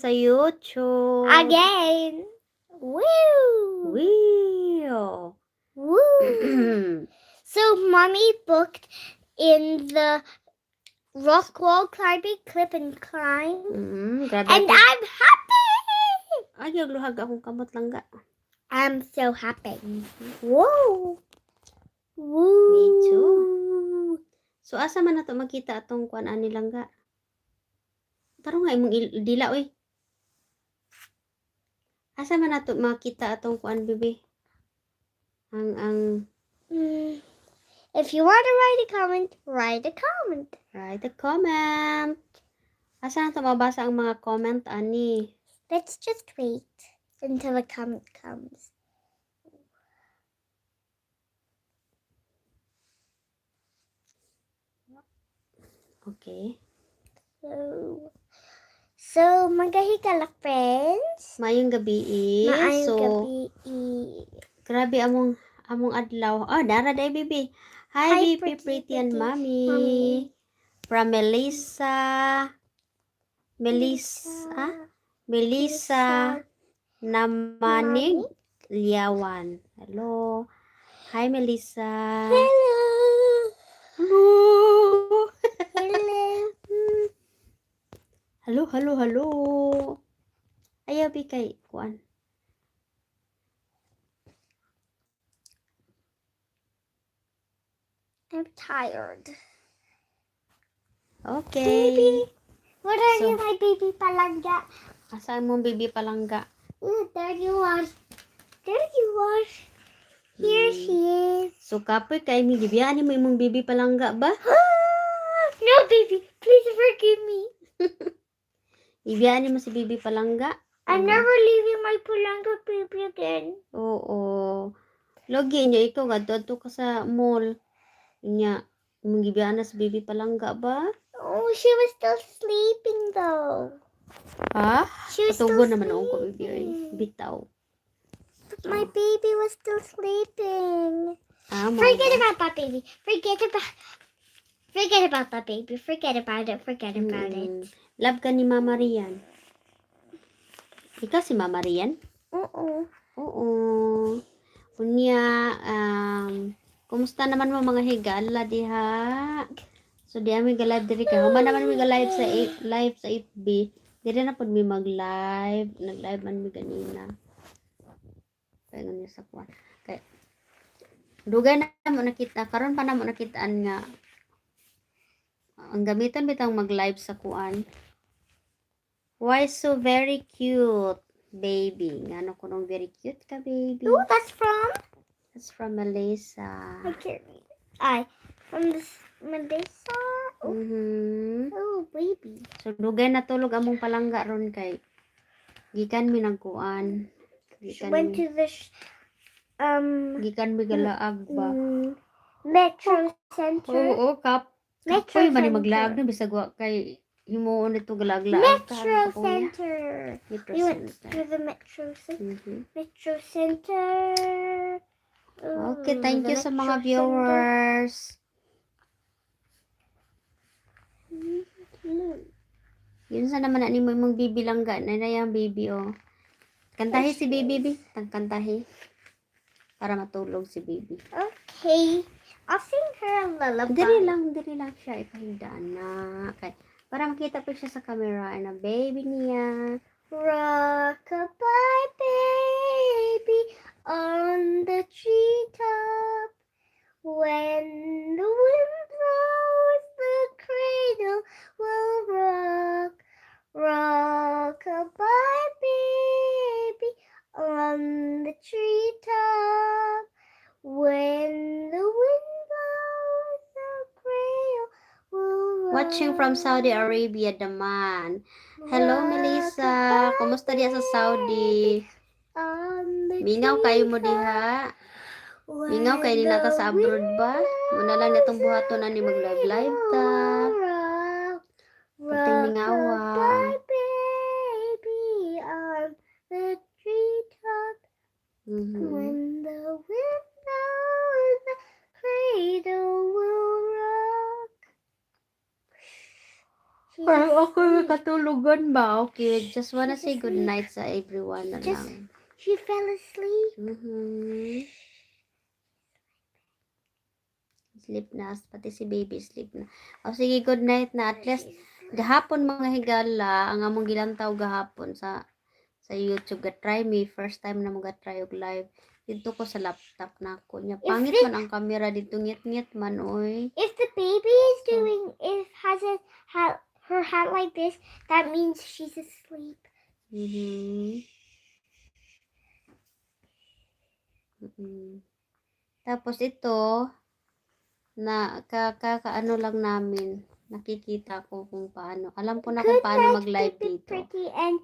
Sa YouTube. Again. Woo! Wee! Woo! So Mommy booked in the rock wall climbing, clip and climb. Grabe. And I'm happy! Ay, luhag akong kamot, langga. I'm so happy. Whoa! Woo! Me too. So asa man nato makita atong kuan ani, langga? Taro nga imong dila oy. Asa man nato makita atong kuan, bibi? Ang If you want to write a comment, write a comment. Write a comment. Asa nato mabasa ang mga comment ani? Let's just wait until a comment comes. Okay. So, mga higala friends. Maayong gabi eh. Maayong So, gabi. Grabe among adlaw. Oh, dara day, bibi. Hi, Hi, baby, pretty, pretty and pretty mommy. mommy. From Melissa. Melissa. Melissa Namanig Liawan. Hello. Hi, Melissa. Hello. Hello. Hello. Hello, hello, hello. Ayaw, bi kay kuan. I'm tired. Okay. Baby. What are So- you, my baby palangga? Asa mong baby palangga? Ooh, there you are. There you are. Here she is. So kapoy kay mi, gibiyaan mo imong baby palangga ba? No, baby. Please forgive me. Ibiyaan mo si baby palangga? I'm never leaving my palangga baby again. Oo. Logi niya ikaw gadto ka sa mall. Nya imong gibiyaan na si baby palangga ba? Oh, she was still sleeping though. Ha? She was still Patugo naman ako ko, baby oy. Sleeping. Bitaw. My baby was still sleeping. Ah, mo. Forget about that baby. Forget about that baby. Forget about it. Forget about it. Love ka ni Mama Rian. Ikaw si Mama Rian? Uh-oh. Oo. Unya, kumusta naman mo mga higala diha? So di ami ga-live diri kay human naman mi ga-live sa live sa FB. Diri na pud mi mag-live. Nag-live man mi ganina. Kaya niya sa kuan. Kay dugay na mo nakita karon pa na mo nakitaan nga ang gamiton bitang mag-live sa kuan. Why so very cute, baby? Ngano kunong very cute ka, baby? Oh, that's from That's from Melissa. I can't read it. I from this Melissa. Oh, oh, baby. So dugay natulog among palangga ron kay gikan mi nagkuan. She Gikan went mi, to the gikan mi galaag ba. Metro Center. Oo, kap. Metro Kapoy man ni Center. maglaag na bisag wa kay himuon nito galaag-laag. Metro Center. Metro We went Center. to the Metro Center. Metro Center. Okay, Ooh, thank the you sa mga Metro Center. Viewers. Yun sa naman na nimo imong baby langga na na yung baby oh. Kantahi si baby bi, tang kantahi. Para matulog si baby. Okay, I'll sing her a lullaby. Diri lang siya ipahigdaan na kay para makita pa siya sa camera na baby niya. Rock-a-bye, baby, on the treetop. When the wind blows, the cradle will rock. Rock-a-bye, baby, on the treetop. When the wind blows, the cradle will rock. Watching from Saudi Arabia, Daman. Hello, Melissa. Kumusta diya sa Saudi? Mingaw kayo mo diha. Mingaw kayo nila ta sa abroad ba? Muna lang natong buhaton ani mag-live live ta. Punting mingawa. Baby on the treetop. When the wind blows, the cradle will rock. She's Parang ako asleep. Nakatulogon ba? Okay, just wanna She's say good asleep. Night sa everyone na lang. She fell asleep. Sleep na, pati si baby sleep na. O sige, good night na. At least, gahapon, mga higala, ang among gilantaw gahapon sa YouTube, ga-try me, first time na mo ga-try og live. Dito ko sa laptop na ako. Nya, pangit man ang camera dito, ngit-ngit man, oy. If the baby is doing, if has a hat, her hat like this, that means she's asleep. Tapos ito, na kakaano lang namin, nakikita ko kung paano. Alam ko na kung Good paano night, mag-live baby dito. Pretty and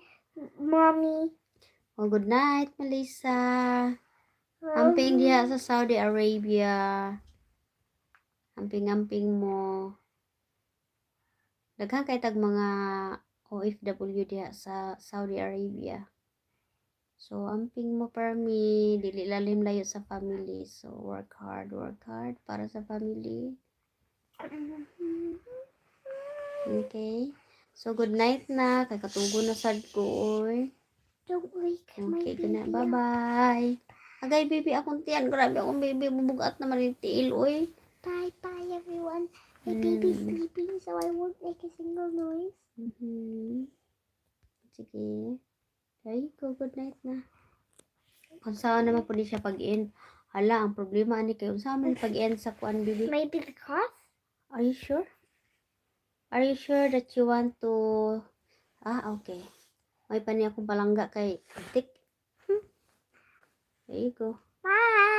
mommy. Oh, good night, Melissa. Amping diha sa Saudi Arabia. Amping-amping mo. Daghan kay tag mga OFW diha sa Saudi Arabia. So, amping mo permi, dili lalim layo sa family. So, work hard para sa family. Okay? So, good night na. Kay katugo na sad ko, oy. Don't wake my Okay, good night. baby up. Bye-bye. Agay, baby, akong tiyan. Grabe akong baby. Bubugat naman yung tiil, oy. Bye bye, everyone. My baby's sleeping, so I won't make a single noise. Sige. There you go. Good night na. Kung saan naman po di siya pag-end. Hala, ang problema ani kay unsa man pag-end sa kuan, baby? Maybe the cough? Are you sure? Are you sure that you want to? Ah, okay. May pani akong palangga kay tik. There you go. Bye.